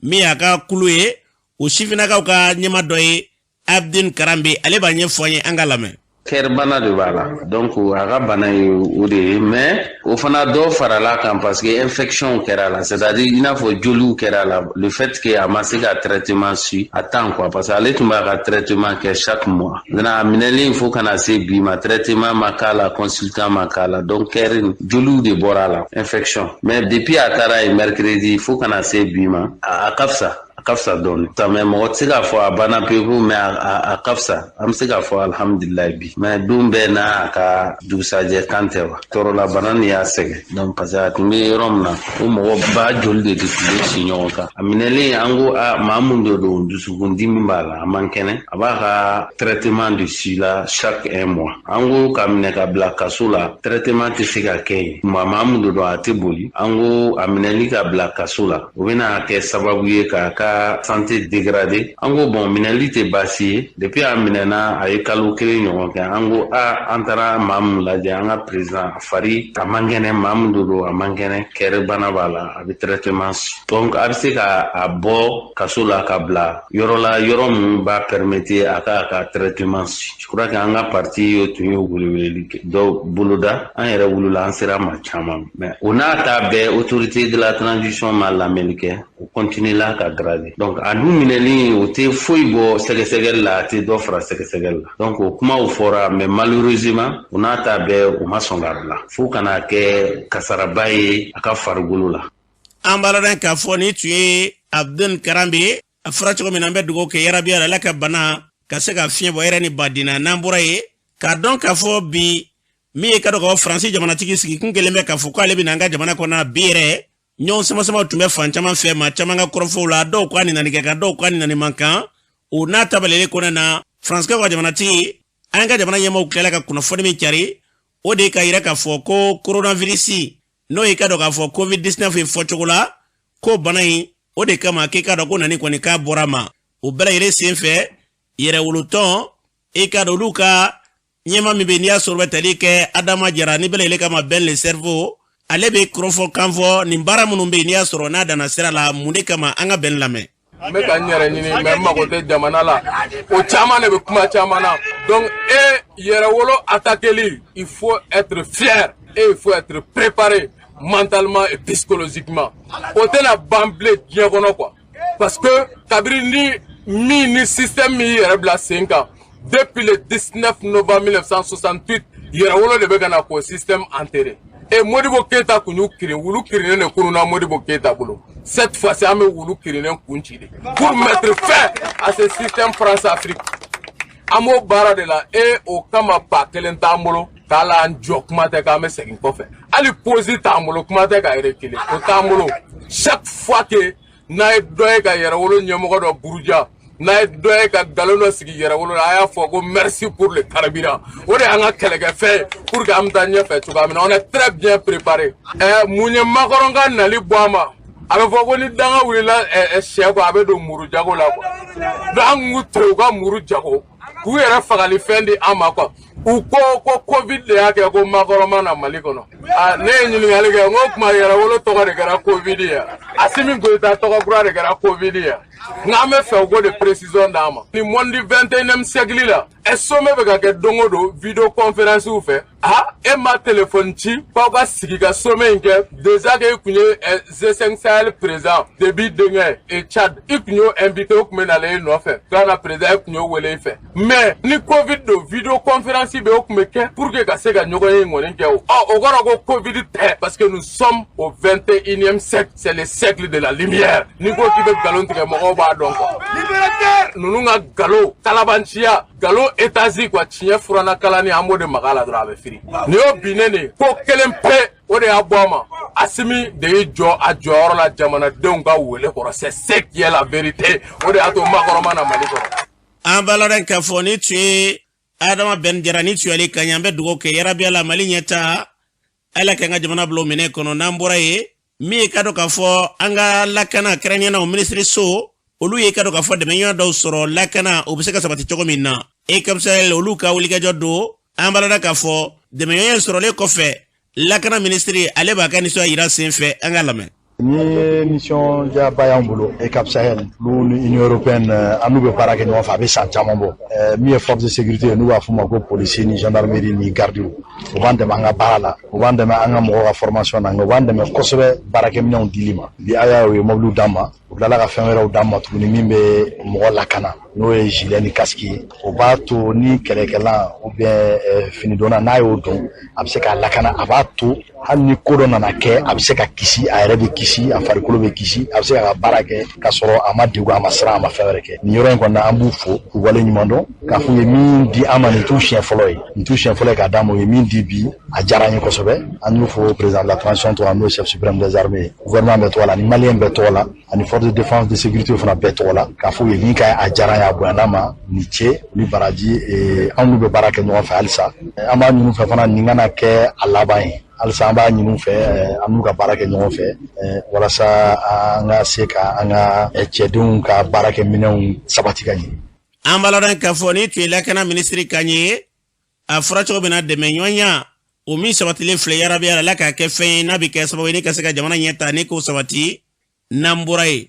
Min y'a ka kulu ye, o sifinnakaw ka ɲɛma dɔ ye, Abdin Karanbe, ale b'a ɲɛfɔ an ye. An ka lamɛn. Kɛribana de b'a la, donc a ka bana ye o de ye, mais o fana dɔ farala kan parce que infection kɛra la, c'est à dire i n'a fɔ joliw kɛra la, le fait que a ma se ka traitement suit à temps quoi, parce que ale tun b'a ka traitement kɛ chaque mois. Maintenant, a minɛlen fo kana se bi ma, traitement ma k'a la, consultant ma k'a la, donc kɛri joliw de bɔra la, infection. Mais depuis a taara yen mercredi fo kana se bi ma, a ka fisa. ka fisa dɔɔni mais mɔgɔ tɛ se k'a fɔ a banna pewu, mais a ka fisa. An bɛ se k'a fɔ alhamdulilayi bi, mais don bɛɛ n'a ka dugusajɛ kan tɛ wa. Tɔɔrɔla bana nin y'a sɛgɛn, donc parce que a tun bɛ yɔrɔ min na, o mɔgɔ ba joli de tun bɛ si ɲɔgɔn kan. A minɛlen, an ko a maa mun de don, dusukundimi b'a la, a man kɛnɛ, a b'a ka traitement de suit la chaque un mois. An ko ka minɛ ka bila kaso la, traitement tɛ se ka kɛ yen. Maa mun de don, a tɛ boli. An ko a minɛli ka bila kaso la, o bɛna kɛ sababu ye k'a ka santé dégradé. An ko bon, minɛli tɛ baasi ye. Depuis a minɛna, a ye kalo 1 ɲɔgɔn kɛ. An ko a an taara maa mun lajɛ, an ka président, a fari a man kɛnɛ, maa mun de don, a man kɛnɛ, kɛrɛ bana b'a la, a bɛ traitement. Donc a bɛ se ka a bɔ kaso la ka bila yɔrɔ la, yɔrɔ mun b'a permettre a ka traitement. Je crois que an ka parti ye tun ye weleweleli dɔ boloda, an yɛrɛ wulila, an sera ma caman. Mais o n'a ta bɛɛ, autorité de la transition ma lamɛnni kɛ, o continue la ka aggraver. Donc a dun minɛli, o tɛ foyi bɔ sɛgɛsɛgɛli la, a tɛ dɔ fara sɛgɛsɛgɛli la. Donc o kumaw fɔra, mais malheureusement, o n'a ta bɛɛ, o ma sɔn ka bila fo kana kɛ kasaraba ye a ka farikolo la. An b'a dɔn k'a fɔ ni tun ye Abdul Karambe. A fɔra cogo min na, an bɛ dugawu kɛ yarabi Ala ka bana ka se ka fiɲɛ bɔ yɛrɛ ni badina. N'an bɔra yen, k'a dɔn k'a fɔ bi min ye ka dɔn k'a fɔ Faransi jamanatigi sigi kun kelen bɛ k'a fɔ k'ale bɛ na an ka jamana kɔnɔ bi yɛrɛ. Ɲɔgɔn sama-samaw tun bɛ fan caman fɛ, maa caman ka kɔrɔfɔw la, dɔw ko a ni nani kɛ kan, dɔw ko a ni nani man kan. O n'a tabalelen kɔnɔ na, Faransikaw ka jamanatigi, an ka jamana ɲɛmaaw tilala ka kunnafoni min cari, o de ye ka yira k'a fɔ ko coronavirus, n'o ye ka dɔn k'a fɔ COVID-19 ye fɔcogo la, ko bana in o de kama k'i k'a dɔn ko nani kɔni k'a bɔra ma. O bɛɛ lajɛlen sen fɛ, yɛrɛwolotɔn, i k'a dɔn olu ka ɲɛma min bɛ, n'i y'a sɔrɔ bɛ tali kɛ Adama Jara ni bɛɛ lajɛlen kama Ben le cerveau, ale bɛ kɔrɔfɔ kan fɔ nin baara minnu bɛ yen, n'i y'a sɔrɔ n'a danna sira la, mun de kama? An ka Ben lamɛn. N bɛ ka n yɛrɛ ɲini, mais n mago tɛ jamana la. O caman de bɛ kuma caman na. Donc e yɛrɛwolo attaqueli, il faut être fier et il faut être préparé mentalement et psychologiquement. O tɛna ban bilen diɲɛ kɔnɔ quoi, parce que kabini ni min ni système min y'i yɛrɛ bila sen kan depuis le 19 novembre 1968, yɛrɛwolo de bɛ ka na k'o système enterré. Et Modibo Keyita kun y'u kirin, wulu kirinen de kununa Modibo Keyita bolo. Cette fois-ci, an bɛ wulu kirinen kun ci de pour mettre fin à ce système France-Afrique. An b'o baara de la e o kama. Ba kelen t'an bolo k'a la an jɔ, kuma tɛ k'an bɛ segin kɔfɛ. Hali pause t'an bolo, kuma tɛ ka reculer, o t'an bolo. Chaque fois que n'a ye dɔ ye ka yɛrɛwolo ɲɛmɔgɔ dɔ buruja, n'a ye dɔ ye ka nkalon dɔ sigi yɛrɛwolo la, a y'a fɔ ko merci pour le carburant. O de y'an ka kɛlɛkɛfɛn ye pour que an bɛ taa ɲɛfɛ cogoya min na. On est très bien préparé. Mun ye Macron ka nali bɔ a ma? A bɛ fɔ ko ni danga wulila sɛ kɔ, a bɛ don muru jago la quoi. Donc an k'u to u ka muru jago k'u yɛrɛ fagali fɛn di an ma quoi. U ko ko Covid de y'a kɛ ko Macron ma na Mali kɔnɔ. A ne ye ɲininkali kɛ, n ko tuma yɛrɛwolo tɔgɔ de kɛra Covid ye, Asimi Goyita tɔgɔ kura de kɛra Covid ye? Nka an bɛ fɛ u k'o de précision d'an ma. Nin monde du 21e siècle la, sommet bɛ ka kɛ don o don vidéo conférence fɛ. Ah, e ma téléphone ci k'aw ka sigi ka sommet in kɛ. Déjà que i kun ye G5 Sahel président Déby denkɛ et Tchad, i kun y'o invité, o kun bɛ nalen e nɔfɛ. Ghana président, e kun y'o wele i fɛ. Mais ni Covid don, vidéo conférence bɛ, o kun bɛ kɛ pour que ka se ka ɲɔgɔn ye ŋɔni kɛ. O ɔ o kɔrɔ ko Covid tɛ, parce que nous sommes au 21e siècle, c'est le siècle de la lumière. N'i ko k'i bɛ nkalon tigɛ, mɔgɔw b'a dɔn quoi. Ninnu ka nkalon kalabanciya, nkalon étage quoi, tiɲɛ furanna kalani, an b'o de maga a la dɔrɔn, a bɛ firi. Nin y'o binnen de ye ko kelen pe, o de y'a bɔ a ma. Asimi de y'i jɔ a jɔyɔrɔ la jamanadenw ka wele kɔrɔ. C'est ce qui est la vérité. O de y'a to Macron ma na Mali kɔnɔ. An b'a lɔn k'a fɔ ni tun ye Adama Ben Jara ni tuyali ka ɲi. An bɛ dugawu kɛ yarabi Ala Mali ɲɛta, Ala k'an ka jamana bila o minɛ kɔnɔ. N'an bɔra yen, min ye ka dɔn k'a fɔ an ka lakana kɛrɛnkɛrɛnnenya o minisiriso, olu ye ka dɔn k'a fɔ dɛmɛɲɔgɔn dɔw sɔrɔ lakana o bɛ se ka sabati cogo min na. EUCAP Sahel olu ka wulikajɔ don. An b'a lɔn k'a fɔ dɛmɛɲɔgɔn sɔrɔlen kɔfɛ, lakana minisiri ale b'a ka nisɔndiya yira sen fɛ. An ka lamɛn. Ni ye nisɔndiyaba y'an bolo. EUCAP Sahel, olu ni Union européenne, an n'u bɛ baara kɛ ɲɔgɔn fɛ, a bɛ san caman bɔ. Min ye force de sécurité ye, n'u b'a fɔ o ma ko policier ni gendarmerie ni garde, u b'an dɛmɛ an ka baara la, u b'an dɛmɛ an ka mɔgɔw ka formation na, nka u b'an dɛmɛ kosɛbɛ baarakɛminɛnw dili ma. Bi a y'a ye, u ye mobiliw d'an ma, u tilala ka fɛn wɛrɛw d'an ma tuguni min bɛ mɔgɔ lakana. N'o ye gilet ni casque ye, o b'a to ni kɛlɛkɛlan ou bien finidonna n'a y'o don, a bɛ se k'a lakana. A b'a to hali ni ko dɔ nana kɛ, a bɛ se ka kisi, a yɛrɛ bɛ kisi, a farikolo bɛ kisi, a bɛ se k'a ka baara kɛ k'a sɔrɔ a ma degun, a ma siran, a ma fɛn wɛrɛ kɛ. Nin yɔrɔ in kɔni na, an b'u fo k'u wale ɲuman dɔn, k'a f'u ye min di an ma, nin t'u siɲɛ fɔlɔ ye, nin t'u siɲɛ fɔlɔ ye k'a d'an ma. U ye min di bi, a diyara an ye kosɛbɛ. An y'u fo président de la transition tɔgɔ la, n'o ye chef suprême des armées ye, gouvernement bɛɛ tɔgɔ la, ani maliyɛn bɛɛ tɔgɔ la, ani force de défense de sécurité fana bɛɛ tɔgɔ la, k'a f'u ye min ka a diyara an ye, a bonyana ma, ni ce ni baraji. Anw n'u bɛ baara kɛ ɲɔgɔn fɛ halisa. An b'a ɲini u fɛ fana, nin kana kɛ a laban ye. Halisa an b'a ɲini u fɛ, an n'u ka baara kɛ ɲɔgɔn fɛ, walasa an ka se ka an ka cɛdenw ka baarakɛminɛnw sabati ka ɲɛ. An b'a ladɔn k'a fɔ nin tun ye lakana minisiri kan ye. A fɔra cogo min na, dɛmɛɲɔgɔnya o min sabatilen filɛ, yarabi Ala k'a kɛ fɛn ye n'a bɛ kɛ sababu ye ni ka se ka jamana ɲɛta ni k'o sabati. N'an bɔra yen,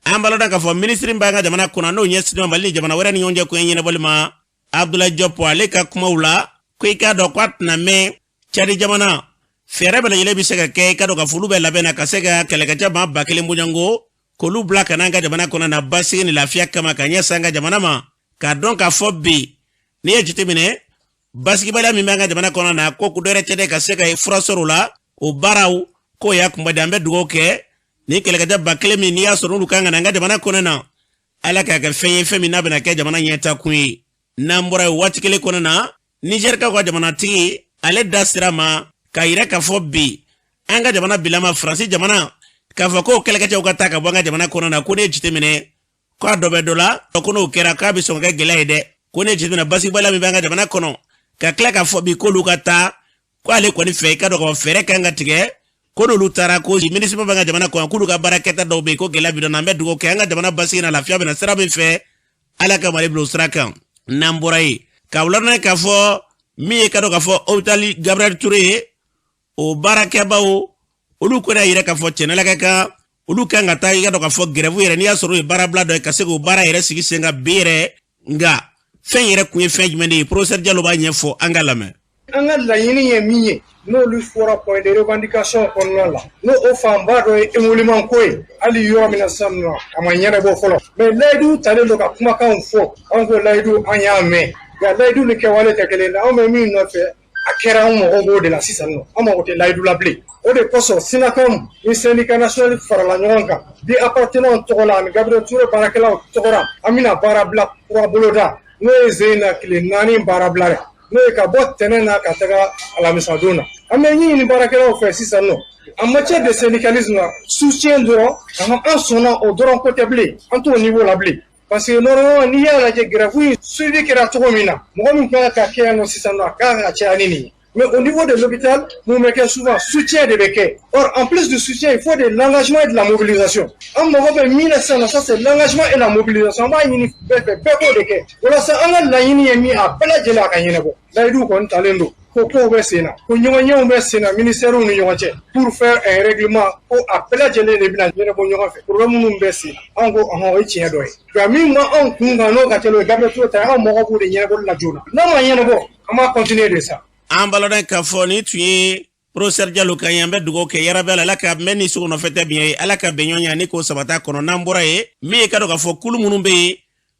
an b'a ladɔn k'a fɔ minisiri b'an ka jamana kunna, n'o ɲɛsinnen Mali ni jamana wɛrɛ ni ɲɔgɔn cɛ koɲɛ ɲɛnabɔli ma, Abdoulaye Diop, ale ka kumaw la ko i k'a dɔn ko a tɛna mɛn, Cadi jamana fɛɛrɛ bɛɛ lajɛlen bɛ se ka kɛ. I k'a dɔn k'a fɔ olu bɛ labɛn na ka se ka kɛlɛkɛcɛ maa 1000 bɔɲɔgɔnko k'olu bila ka na an ka jamana kɔnɔ na basigi ni lafiya kama ka ɲɛsin an ka jamana ma. K'a dɔn k'a fɔ bi, n'i ye jateminɛ, basigibaliya min bɛ an ka jamana kɔnɔ na, ko dɔwɛrɛ tɛ dɛ, ka se ka fura sɔrɔ o la, o baaraw k'o y'a kunba de. An bɛ dugawu kɛ ni kɛlɛkɛcɛ 1000 min n'i y'a sɔrɔ olu kan ka na an ka jamana kɔnɔ na, Ala k'a kɛ fɛn ye, fɛn min n'a bɛna kɛ jamana ɲɛtakun ye. N'an bɔra yen, waati kelen kɔnɔ na, Nizɛrikaw ka jamanatigi, ale da sera ma k'a yira k'a fɔ bi an ka jamana bilama Faransi jamana k'a fɔ k'o kɛlɛkɛcɛw ka taa ka bɔ an ka jamana kɔnɔ na, ko ne ye jateminɛ k'a dɔ bɛ dɔ la, ko n'o kɛra k'a bɛ sɔn ka kɛ gɛlɛya ye dɛ, ko ne ye jateminɛ basigibaliya min bɛ an ka jamana kɔnɔ, ka tila k'a fɔ bi k'olu ka taa, ko ale kɔni fɛ, i ka dɔn k'a fɔ fɛɛrɛ kan ka tigɛ, ko n'olu taara, ko MINUSMA b'an ka jamana kɔnɔ, k'olu ka baara kɛta dɔw bɛ yen ko gɛlɛya bɛ don. An bɛ dugawu kɛ an ka jamana basigi na, lafiya bɛna sira min fɛ, Ala ka Mali bila o sira kan. N'an bɔra yen, k'a wulada k'a fɔ min ye ka dɔn k'a fɔ hôpital Gabriel Touré ye, o baarakɛbaw olu kɔni y'a yira k'a fɔ tiɲɛna ka kan olu kan ka taa, i ka dɔn k'a fɔ grève yɛrɛ, n'i y'a sɔrɔ o ye baarabila dɔ ye, ka se k'o baara yɛrɛ sigi sen kan bi yɛrɛ. Nka fɛn yɛrɛ kun ye fɛn jumɛn de ye? Professeur Jalo b'a ɲɛfɔ, an ka lamɛn. An ka laɲini ye min ye, n'olu fɔra point de revendication kɔnɔna la, n'o o fanba dɔ ye émolument ko ye, hali yɔrɔ min na sisan nɔ, a ma ɲɛnabɔ fɔlɔ. Mais layidu talen don ka kumakanw fɔ, anw ko layidu, an y'a mɛn, nka layidu ni kɛwale tɛ kelen ye. Anw bɛ min nɔfɛ, a kɛra, anw mago b'o de la sisan nɔ, an mago tɛ layidu la bilen. O de kosɔn SYNACOM ni syndicat national farala ɲɔgɔn kan bi, appartenant tɔgɔ la ani Gabriel Touré baarakɛlaw tɔgɔ la, an bɛna baara bila kura boloda, n'o ye zen na tile 4 baara bila ye, n'o ye ka bɔ tɛnɛn na ka taga alamisadon na. An bɛ ɲini baarakɛlaw fɛ sisan nɔ, en matière de syndicalisme, soutien dɔrɔn, an sɔnna o dɔrɔn ko tɛ bilen, an t'o niveau la bilen. Parce que normalement, n'i y'a lajɛ, grève in suivi kɛra cogo min na, mɔgɔ min kan ka kɛ yan nɔ sisan nɔ, a kan ka caya ni nin ye. Mais au niveau de l'hôpital, mun bɛ kɛ? Souvent, soutien de bɛ kɛ. Or, en plus du soutien, il faut de l'engagement et de la mobilisation. An mago bɛ min na sisan nɔ, ça c'est l'engagement et la mobilisation. An b'a ɲini bɛɛ fɛ, bɛɛ k'o de kɛ walasa an ka laɲini ye min, a bɛɛ lajɛlen a ka ɲɛnabɔ. Layidu kɔni talen don ko kow bɛ sen na, ko ɲɔgɔnyew bɛ sen na ministères ni ɲɔgɔn cɛ pour faire un règlement, ko a bɛɛ lajɛlen de bɛna ɲɛnabɔ ɲɔgɔn fɛ, problème minnu bɛ sen na. Anw ko ɔhɔn, o ye tiɲɛ dɔ ye, nka min ma anw kun kan, n'o ka teli, o ye Gabriel Touré ta ye. Anw mago b'o de ɲɛnabɔli la joona. N'a ma ɲɛnabɔ, an b'a continuer de sa. An b'a ladɔn k'a fɔ nin tun ye professeur Jalo kan ye. An bɛ dugawu kɛ yarabi Ala ka mɛn ni sogo nɔfɛ tɛ biɲɛ ye, Ala ka bɛn ɲɔgɔn ni k'o sabata kɔnɔ. N'an bɔra yen, min ye ka dɔn k'a fɔ kulu minnu bɛ yen,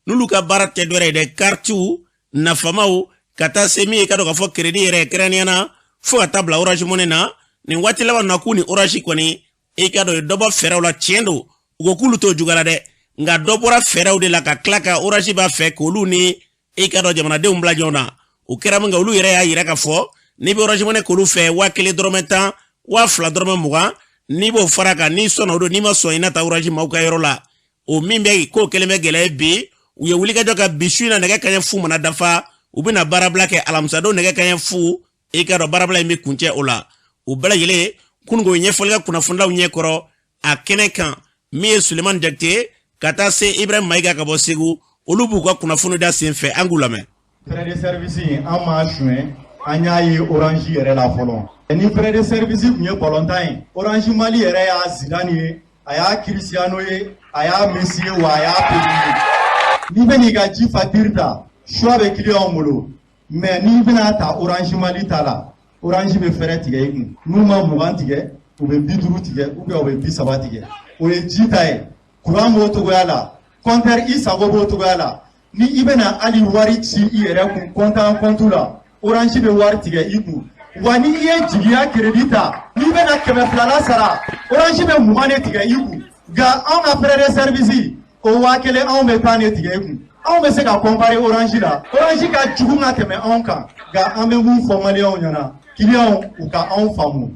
n'olu ka baara tɛ dɔwɛrɛ ye dɛ, karitiw nafamaw, ka taa se min ye ka dɔn k'a fɔ crédit yɛrɛ kɛrɛnkɛrɛnnenya na, fo ka taa bila Orange Money na, nin waati laban na, k'u ni Orange kɔni, i ka dɔn ye dɔ bɔ fɛɛrɛw la. Tiɲɛ don, u ko k'olu t'o juguya la dɛ, nka dɔ bɔra fɛɛrɛw de la, ka tila ka Orange b'a fɛ k'olu ni i ka dɔn jamanadenw bila ɲɔgɔn na. O kɛra min kɛ, olu yɛrɛ y'a yira k'a fɔ n'i bɛ Orange Money k'olu fɛ, 1000 dɔrɔmɛ 10, 2000 dɔrɔmɛ 20, n'i b'o fara kan, n'i sɔnna o don, n'i ma sɔn, i na taa Orange maaw ka yɔrɔ la. O min bɛ k'o kɛlen bɛ gɛlɛya ye bi, u ye wulikajɔ ka bi su in na, nɛgɛ kaɲɛ fu mana dafa, u bɛna baarabila kɛ. Alamisadon nɛgɛ kaɲɛ fu, i ka dɔn baarabila in bɛ kuncɛ o la. U bɛɛ lajɛlen kununko ɲɛfɔli kɛ kunnafonilaw ɲɛkɔrɔ a kɛnɛ kan, min ye Sulemani Jakite ka taa se Ibrahim Mayiga ka bɔ Segu, olu b'u ka kunnafoni da sen fɛ, an k'u lamɛn. Frais de service in, an m'a suɲɛ, an y'a ye Orange yɛrɛ la fɔlɔ. Ni frais de service tun ye balontan ye, Orange Mali yɛrɛ y'a Zidane ye, a y'a Cristiano ye, a y'a Messi ye, wa a y'a Pele ye. N'i bɛ n'i ka ji facture ta, choix bɛ client bolo, mais n'i bɛna ta Orange Mali ta la, Orange bɛ frais tigɛ i kun. N'u ma 20 tigɛ, u bɛ 50 tigɛ ou bien u bɛ 30 tigɛ. O ye ji ta ye. Courant b'o cogoya la, compteur i sago b'o cogoya la. Ni i bɛna hali wari ci i yɛrɛ kun compte en compte la, Orange bɛ wari tigɛ i kun. Wa ni i ye jigiya crédit ta, n'i bɛna 200 la sara, Orange bɛ 20 de tigɛ i kun. Nka anw ka frais de service o 1000, anw bɛ 10 de tigɛ i kun. Anw bɛ se ka comparer Orange la? Orange ka jugu ka tɛmɛ anw kan. Nka an bɛ mun fɔ maliyɛnw ɲɛna, clients u ka anw faamu,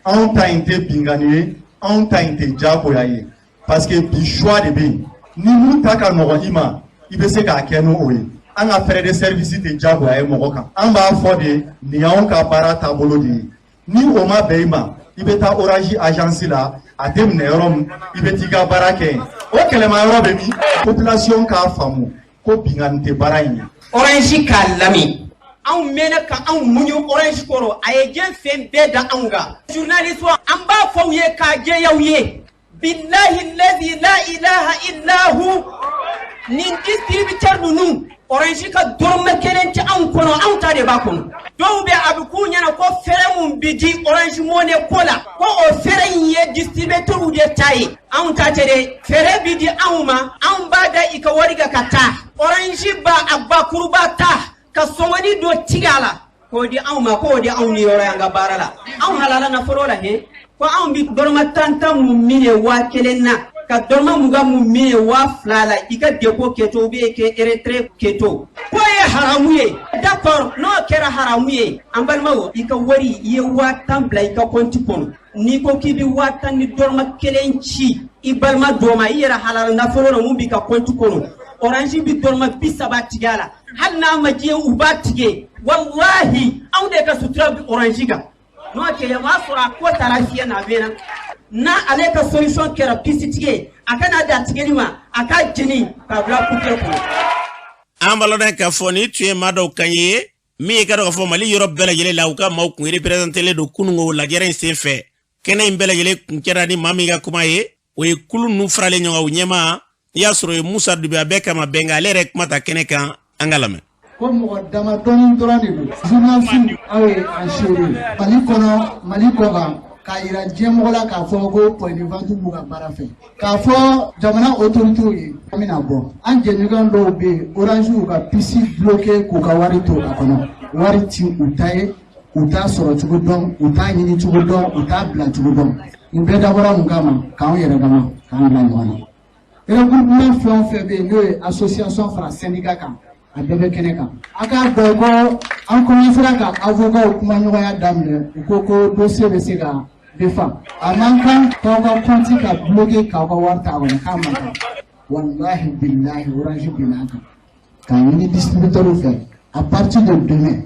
anw ta in tɛ binkanni ye, anw ta in tɛ diyagoya ye, parce que bi choix de bɛ yen. Ni mun ta ka nɔgɔn i ma, i bɛ se k'a kɛ n'o ye. An ka frais de service tɛ diyagoya ye mɔgɔ kan, an b'a fɔ de nin y'anw ka baara taabolo de ye. Ni o ma bɛn i ma, i bɛ taa Orange agence la, a tɛ minɛ yɔrɔ min, i bɛ t'i ka baara kɛ yen. O kɛlɛma yɔrɔ bɛ min? Population k'a faamu ko binkanni tɛ baara in ye. Orange k'a lamɛn, anw mɛnna ka anw muɲu Orange kɔrɔ, a ye diɲɛ fɛn bɛɛ da anw kan. Journaliste, an b'a fɔ aw ye k'a jɛya aw ye, bilahi lazi la ilaha illa hu, nin distributeur ninnu, Orange ka dɔrɔmɛ kelen tɛ anw kɔnɔ, anw ta de b'a kɔnɔ. Dɔw bɛ a bɛ k'u ɲɛna ko fɛɛrɛ mun bi di Orange Money ko la, ko o fɛɛrɛ in ye distributeur de ta ye, anw ta tɛ dɛ. Fɛɛrɛ bi di anw ma, anw b'a da i ka wari kan ka taa, Orange b'a a bakuruba ta ka sɔngɔni dɔ tigɛ a la k'o di anw ma, k'o di anw ni yɔrɔ y'an ka baara la, anw halala nafolo la he. Ko anw bi dɔrɔmɛ tan tan mun minɛ 1000 na, ka dɔrɔmɛ 20 mun minɛ 2000 la, i ka dépôt kɛtɔ ou bien kɛ retrait kɛtɔ, k'o ye haramu ye. D'accord, n'o kɛra haramu ye, an balimaw, i ka wari, i ye 10.000 bila i ka compte kɔnɔ, n'i ko k'i bɛ 10.000 ni dɔrɔmɛ kelen ci i balima dɔ ma, i yɛrɛ halala nafolo la mun b'i ka compte kɔnɔ, Orange bi dɔrɔmɛ 30 tigɛ a la. Hali n'a ma diɲɛ, u b'a tigɛ. Walahi, anw de ka sutura bi Orange kan. N'o tɛ, o b'a sɔrɔ a ko taara fiyɛ na, a bɛ na n'a ale ka solution kɛra puce tigɛ, a kana da tigɛli ma, a ka jeni k'a bila poubelle kɔnɔ. An b'a lɔn k'a fɔ nin tun ye maa dɔw kan ye min ye ka dɔn k'a fɔ Mali yɔrɔ bɛɛ lajɛlen la, u ka maaw kun représentélen don kununko lajɛrɛ in sen fɛ. Kɛnɛ in bɛɛ lajɛlen kun kɛra ni maa min ka kuma ye, o ye kulu ninnu faralen ɲɔgɔn kan, u ɲɛmaa i y'a sɔrɔ o ye Musa Dubiya bɛɛ kama bɛnkan, ale yɛrɛ kuma ta kɛnɛ kan, an ka lamɛn. Ko mɔgɔ damadɔni dɔrɔn de don. Journaliste, aw ye an seere Mali kɔnɔ, Mali kɔ kan, k'a yira diɲɛmɔgɔ la k'a fɔ ko point de vente b'u ka baara fɛ, k'a fɔ jamana autorités ye, an bɛna bɔ. An jɛɲɔgɔn dɔw bɛ yen, Orange y'u ka puce bloqué k'u ka wari to a kɔnɔ. Wari ti u ta ye, u t'a sɔrɔ cogo dɔn, u t'a ɲini cogo dɔn, u t'a bila cogo dɔn. Nin bɛɛ dabɔra mun kama? K'anw yɛrɛ dama k'an bila ɲɔgɔn na. Regroupement fɛn o fɛn bɛ yen, n'o ye association fara syndicat kan, a bɛɛ bɛ kɛnɛ kan. A k'a dɔn ko an commencera ka avocat kumaɲɔgɔnya daminɛ, u ko ko dossier bɛ se ka défend. A man kan k'aw ka compte ka bloqué k'aw ka wari ta a kɔnɔ, k'a man kan. Walahi bilahi, Orange binna an kan. K'a ɲini distributeur fɛ, à partir de demain,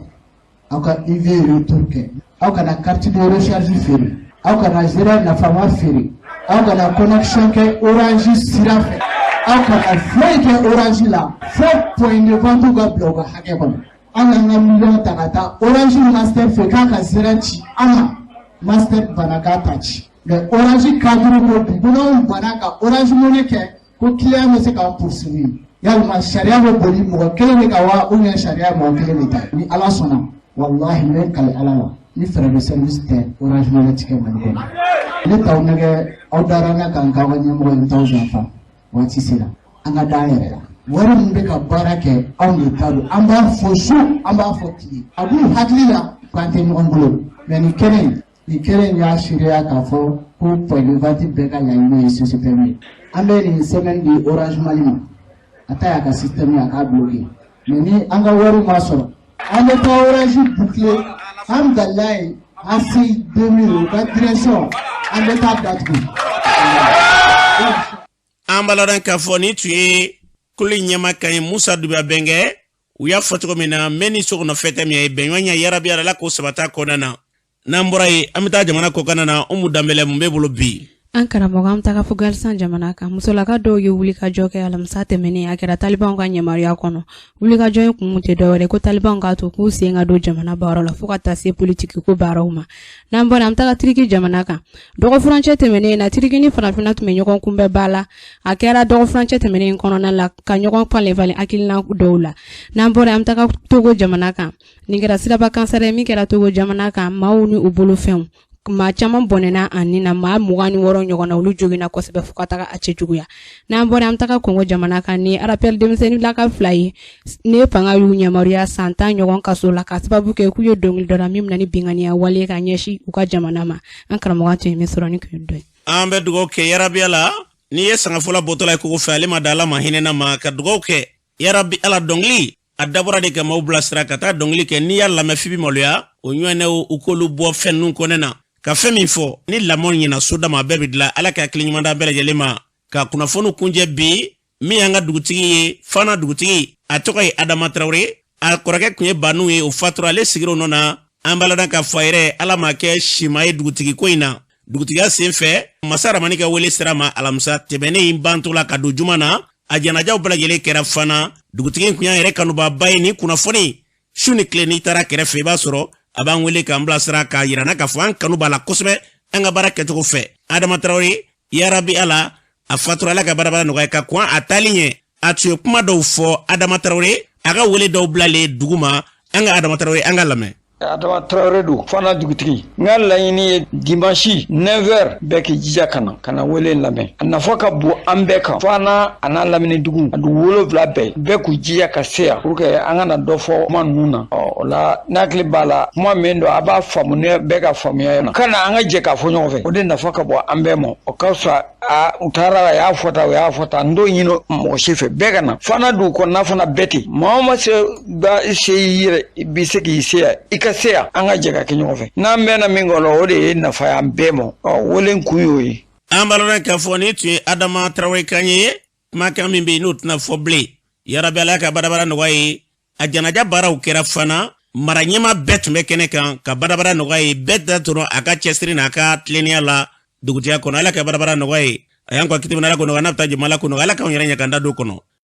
aw ka IV retour kɛ, aw kana carte de recharge feere, aw kana zéro nafama feere, aw kana connexion kɛ Orange sira fɛ, aw kana foyi kɛ Orange la fo point de vente ka bila u ka hakɛ kɔnɔ. An y'an ka miliyɔn ta ka taa Orange master fɛ k'a ka zéro ci an ma, master banna k'a ta ci. Mais Orange cadre ko bi ko n'anw banna ka Orange Money kɛ, ko client bɛ se k'an poursuivre. Yalima sariya bɛ boli mɔgɔ kelen de kan wa, ou bien sariya mɔgɔ kelen de ta? Ni Ala sɔnna, walahi, n bɛ kali Ala la, ni frais de service tɛ, Orange Money ti kɛ Mali kɔnɔ. Ne t'aw nɛgɛ, aw dara ne kan k'aw ka ɲɛmɔgɔ ye, n t'aw janfa. Waati sera an ka d'an yɛrɛ la. Wari min bɛ ka baara kɛ, anw de ta don. An b'a fɔ su, an b'a fɔ tile, a b'u hakili la k'an tɛ ɲɔgɔn bolo. Mais nin kɛnɛ in y'a seereya k'a fɔ ko point de vente bɛɛ ka laɲini ye CCPM ye. An bɛ nin semaine di Orange Mali ma, a ta y'a ka système ye, a k'a bloqué. Mais ni an ka wari ma sɔrɔ, an bɛ taa Orange boucler. Alhamdulilayi, ACI 2000, u ka direction, an bɛ taa datugu. An b'a lɔn k'a fɔ nin tun ye kulu ɲɛma kan ye, Musa Dubiya bɛnkɛ. U y'a fɔ cogo min na, mɛ ni so kɔnɔ fɛn tɛ min ye, bɛnɲɔgɔnya yarabi Ala k'o sabata kɔnɔna na. N'an bɔra yen, an bɛ taa jamana kɔkanna na. Umu Danbɛlɛ, mun b'e bolo bi? An karamɔgɔ, an bɛ taga Afganistan jamana kan. Musolaka dɔw ye wulikajɔ kɛ alamisa tɛmɛnen, a kɛra talibanw ka yamaruya kɔnɔ. Wulikajɔ in kun tɛ dɔwɛrɛ ko talibanw k'a to k'u sen ka don jamana baaraw la, fo ka taa se politiki ko baaraw ma. N'an bɔra, an bɛ taga Tiriki jamana kan. Dɔgɔfurancɛ tɛmɛnen na, Tiriki ni Farafinna tun bɛ ɲɔgɔn kunbɛn ba la. A kɛra dɔgɔfurancɛ tɛmɛnen kɔnɔna la, ka ɲɔgɔn falen falen hakilina dɔw la. N'an bɔra, an bɛ taga Togo jamana kan. Nin kɛra siraba kansara ye min kɛra Togo jamana kan, maaw ni u bolofɛnw. Maa caman bɔnɛna a ni na, maa 26 ɲɔgɔn na, olu joginna kosɛbɛ fo ka taga a cɛjuguya. N'an bɔra, an bɛ taga Kongo jamana kan ni rappeur denmisɛnnin laka fila ye ne fanga y'u yamaruya san 10 ɲɔgɔn kaso la, ka sababu kɛ k'u ye dɔnkili dɔ la min bɛna ni binkanniya wale ka ɲɛsin u ka jamana ma. An karamɔgɔ tun ye min sɔrɔ ni kun ye dɔ ye. An bɛ dugawu kɛ yarabi Ala. N'i ye sangafɔla bɔtɔla ye kogo fɛ, ale ma da Ala ma hinɛna ma ka dugawu kɛ yarabi Ala. Dɔnkili a dabɔra de ka maaw bilasira ka taa dɔnkili kɛ. N'i y'a lamɛn f'i bi maloya. O ɲɔgɔnnaw, u k'olu bɔ fɛn ninnu kɔnɛ na ka fɛn min fɔ ni lamɔ ɲɛna soda ma, a bɛɛ bɛ dilan. Ala ka hakili ɲuman d'an bɛɛ lajɛlen ma. Ka kunnafoniw kunjɛ bi, min y'an ka dugutigi ye, Fana dugutigi, a tɔgɔ ye Adama Tarawele. A kɔrɔkɛ tun ye Banu ye, o fatura, ale sigira o nɔ na. An b'a ladan k'a fɔ a yɛrɛ, Ala ma kɛ sima ye dugutigi ko in na. Dugutigiya sen fɛ, masa Ramani ka wele sera ma alamisa tɛmɛnen in banto la ka don juma na. A janajaw bɛɛ lajɛlen kɛra Fana. Dugutigi in tun y'an yɛrɛ kanubaaba ye. Ni kunnafoni su ni tile, n'i taara kɛrɛfɛ, i b'a sɔrɔ a b'an wele k'an bilasira, k'a yira n na k'a fɔ an kanu b'a la kosɛbɛ an ka baara kɛcogo fɛ. Adama Tarawele, yarabi Ala, a fatura, Ala ka barabara nɔgɔya. Ka kɔn a taali ɲɛ, a tun ye kuma dɔw fɔ. Adama Tarawele, a ka wele dɔw bilalen dugu ma. An ka Adama Tarawele, an ka lamɛn. Adama Tarawele don, Fana dugutigi. N ka laɲini ye dimanche 9h, bɛɛ k'i jija ka na ka na wele lamɛn. A nafa ka bon an bɛɛ kan. Fana a n'a lamini dugu, a dugu 7 bɛɛ, bɛɛ k'u jija ka se yan pour que an kana dɔ fɔ kuma ninnu na. Ɔ o la, n'a hakili b'a la, kuma min don, a b'a faamu ne bɛɛ ka faamuya na ka na, an ka jɛ k'a fɔ ɲɔgɔn fɛ. O de nafa ka bon an bɛɛ ma. O ka fisa a u taara, a y'a fɔ tan, u y'a fɔ tan. N t'o ɲini mɔgɔ si fɛ, bɛɛ ka na. Fana dugu kɔnɔna fana bɛɛ ten. Maa o maa se ba se i yɛrɛ bi se k'i se yan, i ka se yan, an ka jɛ ka kɛ ɲɔgɔn fɛ. N'an bɛnna min kɔnɔ, o de ye nafa y'an bɛɛ ma. Ɔ wele kun y'o ye. An b'a lɔn k'a fɔ nin tun ye Adama Tarawele kan ye, kumakan min bɛ yen n'o tɛna fɔ bilen. Yarabi Ala ka badabada nɔgɔya ye. A janaja baaraw kɛra Fana, mara ɲɛmaa bɛɛ tun bɛ kɛnɛ kan ka badabada nɔgɔya ye. Bɛɛ da tora a ka cɛsiri n'a ka tilennenya la dugutigiya kɔnɔ. Ala ka badabada nɔgɔya ye. A y'an ka kiti Ala ko nɔgɔya, n'a bɛ taa jama Ala ko nɔgɔya. Ala k'anw yɛrɛ ɲɛ k'an da don kɔnɔ.